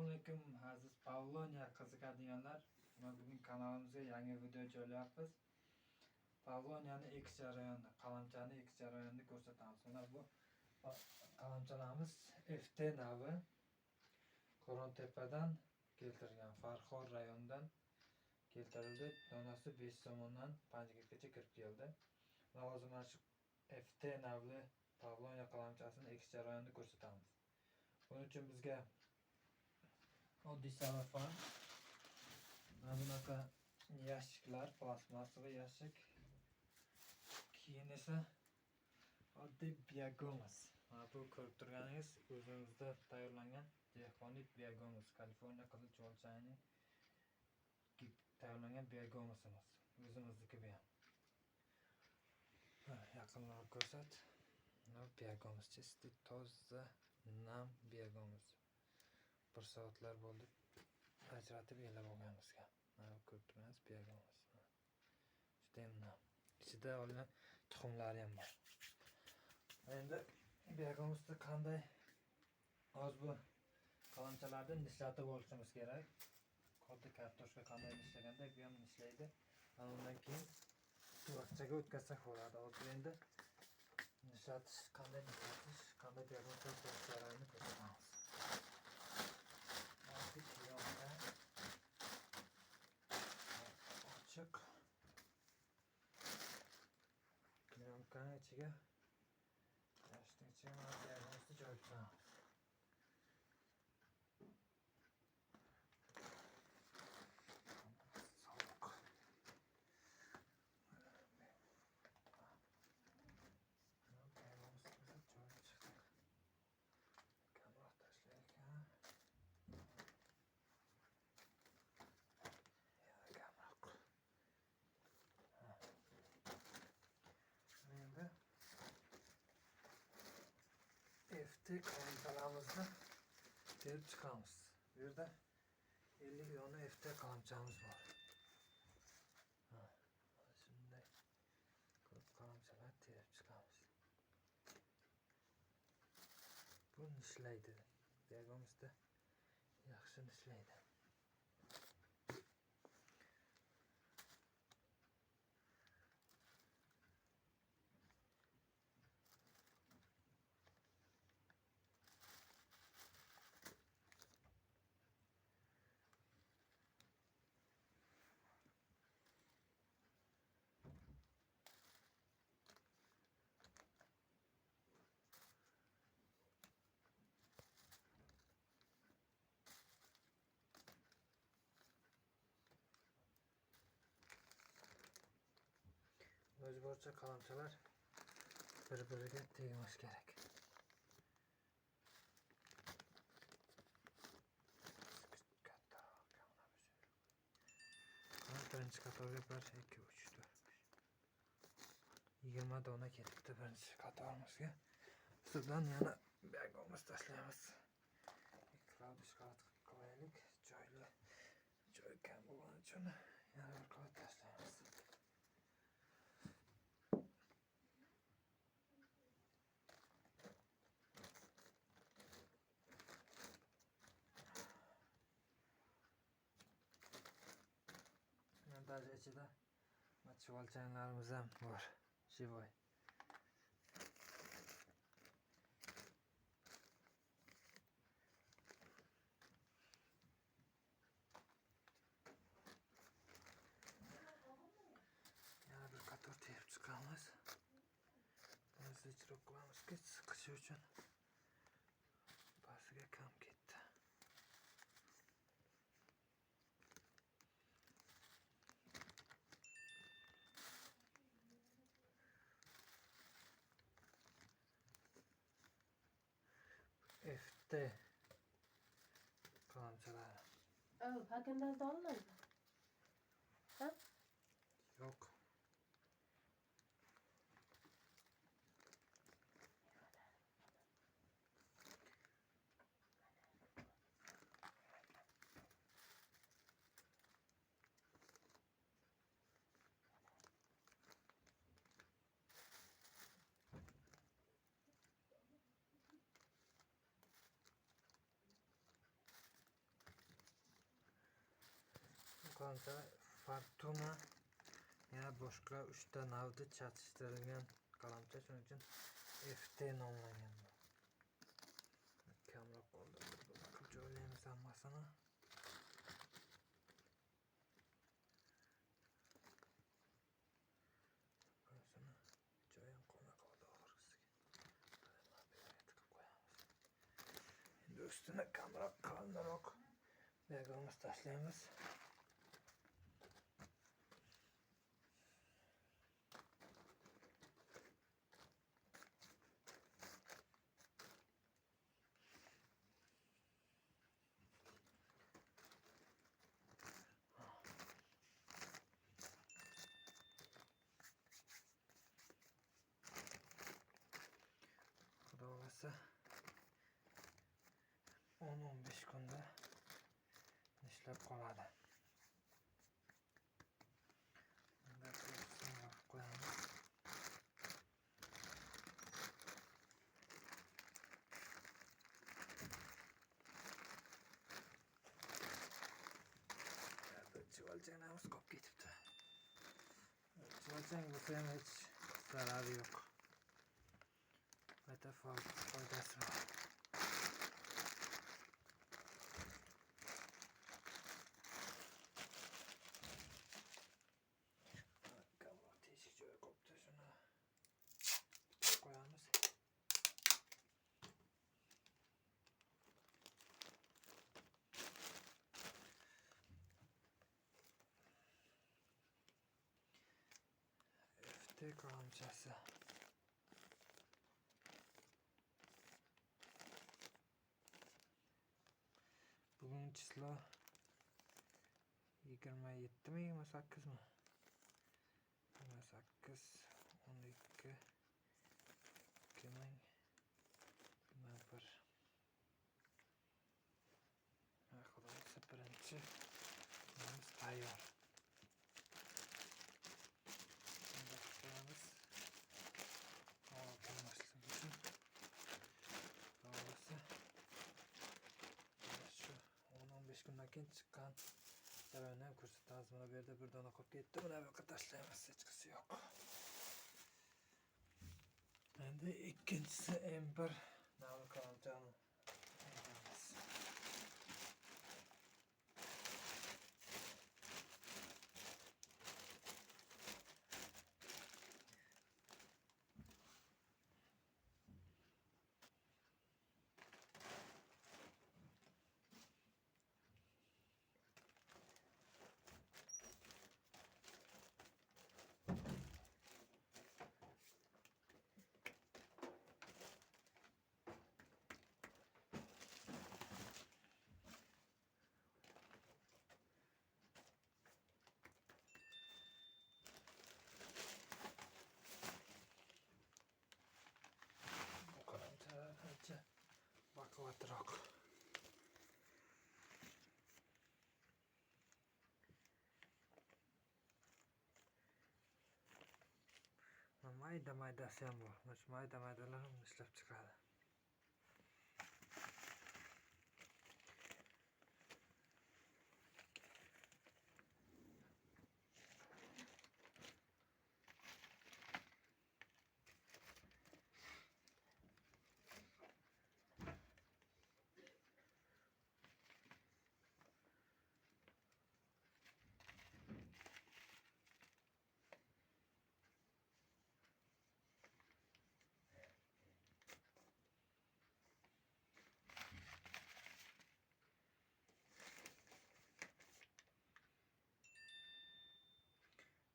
Assalomu alaykum aziz Pavloniya qiziqadiganlar. Mana bugun kanalimizga yangi video joylayapmiz. Pavloniyani ekish jarayonini, qalamchani ekish jarayonini ko'rsatamiz. Mana bu qalamchalarimiz FT navi Qo'rg'ontepadan keltirilgan, Farxor rayonidan keltirildi. Donasi 5 so'mdan 5 gacha kirib keldi. Mana hozir mana shu FT navli Pavloniya qalamchasini ekish jarayonini ko'rsatamiz. Buning uchun bizga oddiy salafan, mana bunaqa yashiklar, plastmassaviy yashik, keyin esa oddiy biogomus. Mana bu ko'rib turganingiz o'zimizda tayyorlangan dehqonlik biogomus, Kaliforniya qizil chuvalchayining tayyorlangan biogomusimiz, o'zimizniki bu ham. Yaqinroq ko'rsat. Mana biogomus чистый, toza, nam biogomus. Bir soatlar bo'ldi ajratib elab olganimizga. Mana bu ko'rib turganingiz biogomus. Judayam nam. Ichida olgan tuxumlari ham bor. Endi biogomusni qanday hozir bu qalamchalarni nishlatib olishimiz kerak. Xuddi kartoshka qanday nishlaganda bu ham nishlaydi. Ana undan keyin tuvakchaga o'tkazsak bo'ladi. Hozir endi nishlatish, qanday nishlatish, qanday biogomus jarayonini ko'rsatamiz. Oddiy plyonka ochiq plyonkani ichiga, yashikning ichiga mana biogomusni joyib qo'yamiz. Sovuq. Mana biogomusimizni joyib chiqdik. Kamroq tashlaylik, ha. Yana kamroq. Ha. Endi FT qalamchalarimizni terib chiqamiz. Bu yerda 50 dona FT qalamchamiz bor. Ha, mana shunday qilib qalamchalar terib chiqamiz. Bu nishlaydi. Biogomusda yaxshi nishlaydi. Iloji boricha qalamchalar bir-biriga tegmash kerak. Kattaroq mana bu joyi. Mana birinchi qatorga 1, 2, 3, 4, 5. 20 dona ketibdi birinchi qatorimizga. Ustidan yana biogomus tashlaymiz. 2 qavat, 3 qavat qilib qo'yaylik. Joyli joy kam bo'lgani uchun yana bir qavat tashlaymiz. Даже ichida chuvalchanglarimiz ham bor. Живой. Yana bir qator terib chiqamiz. Buni zichroq qilamizki, chiqishi uchun pastiga kam ketdi. FT qalamchalari. Oh, Häagen-Dazs'da olinadi. Ha? Yo'q. qalamchalar Fortuna yana boshqa 3 ta navda chatishtirilgan qalamcha, shuning uchun FT nomlangan bu. Kamroq qoldi. Buni qilib joylaymiz hammasini. Bunisini joyim qolmay qoldi oxirgisiga. Mana bu yerga tiqib qo'yamiz. Endi ustini kamroq, qalinroq beg'amiz tashlaymiz. Xudo xohlasa 10-15 kunda ishlab qoladi. Bunda to'g'risini yopib qo'yamiz. Chivalchanglarimiz qolib ketibdi. Chivalchang bo'lsa ham hech zarari yo'q. Qayta foydasi bor. Kamroq teshik joyi qolibdi, shuni bitib qo'yamiz. FT qalamchasi. Bugun число 27 mi 28 mi? 28 12 2021. Xudo xohlasa birinchi kunimiz tayyor. Endi qo'yamiz. Havo kirmasligi uchun. Xudo xohlasa shu 10-15 kundan keyin chiqqan jarayonni ham ko'rsatamiz. Mana bu yerda bir dona qolib ketdi. Buni bu yoqqa tashlaymiz, hechqisi yo'q. Endi ikkinchisi M1 navli qalamchani egamiz. Bu qalamchalar ancha baquvvatroq. Mayda maydasi ham bor. Mana shu mayda maydalar ham ishlab chiqadi.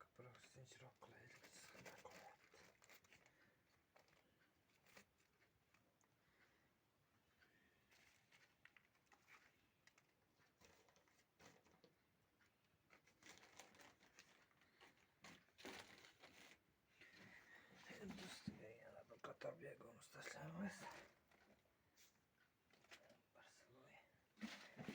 Ko'proq sinchroq qilaylik, sig'may qolyapti. Endi ustiga yana bir qator beg'omiz tashlaymiz. Bir sloy.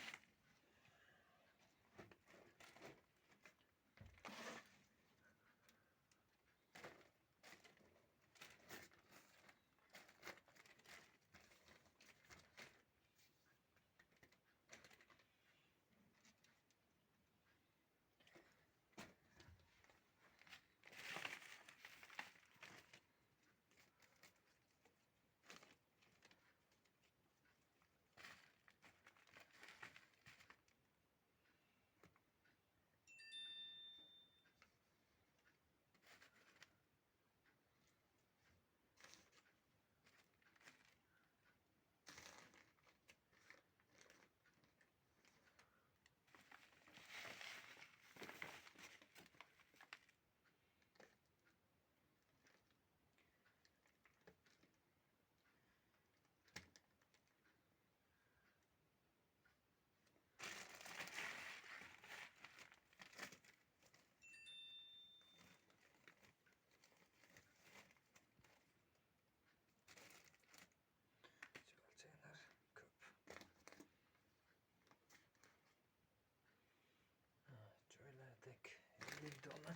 dona,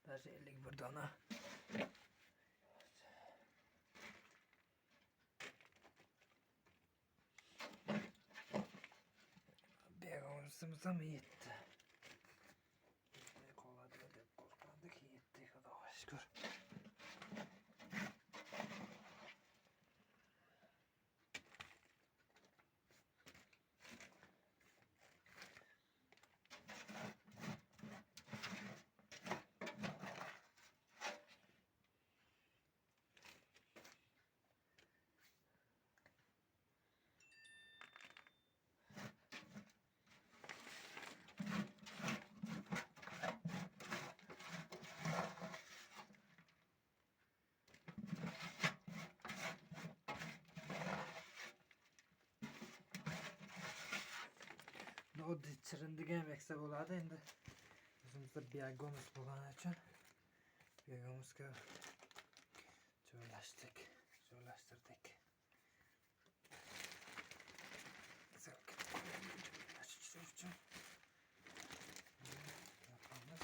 даже 51 dona. Biohumusimiz ham yetdi. Yetmay qoladimi deb qo'rqardik, yetdi, Xudoga shukur. Oddiy chirindiga ham eksa bo'ladi. Endi o'zimizda biogumus bo'lgani uchun biogumusga joylashtirdik. Uchun yapamiz.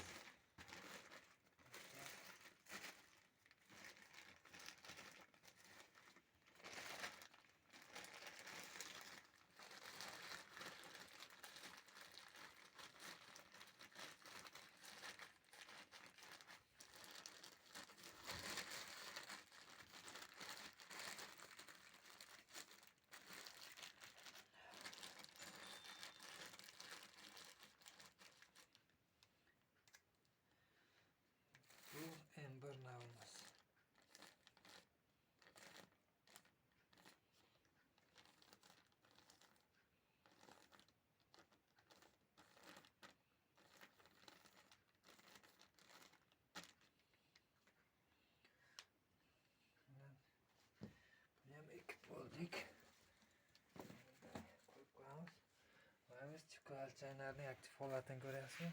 Bu M1 navimiz. Buni ham ekib bo'ldik. Qo'yib qo'yamiz. Mana biz chuvalchanglarning aktiv holatini ko'ryapsizmi?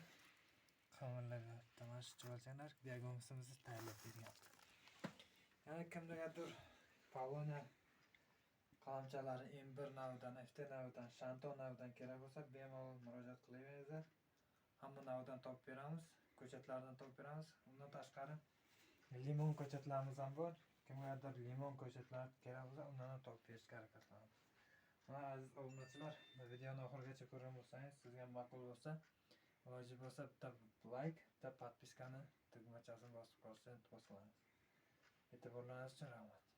Qimirlab yotibdi. Mana shu chuvalchanglar biogumusimizni tayyorlab bergan. Yana kimnigadir Polonya qalamchalari M1 navidan, FT navidan, Shanto navidan kerak bo'lsa, bemalol murojaat qilaveringlar. Hamma navidan topib beramiz, ko'chatlardan topib beramiz. Undan tashqari limon ko'chatlarimiz ham bor. Kimgadir limon ko'chatlar kerak bo'lsa, undan ham topib berishga harakat qilamiz. Mana aziz obunachilar, videoni oxirigacha ko'rgan bo'lsangiz, sizga ma'qul bo'lsa, iloji bo'lsa bitta like, bitta podpiskani tugmachasini bosib qolishni iltimos qilamiz. E'tiborlaringiz uchun rahmat.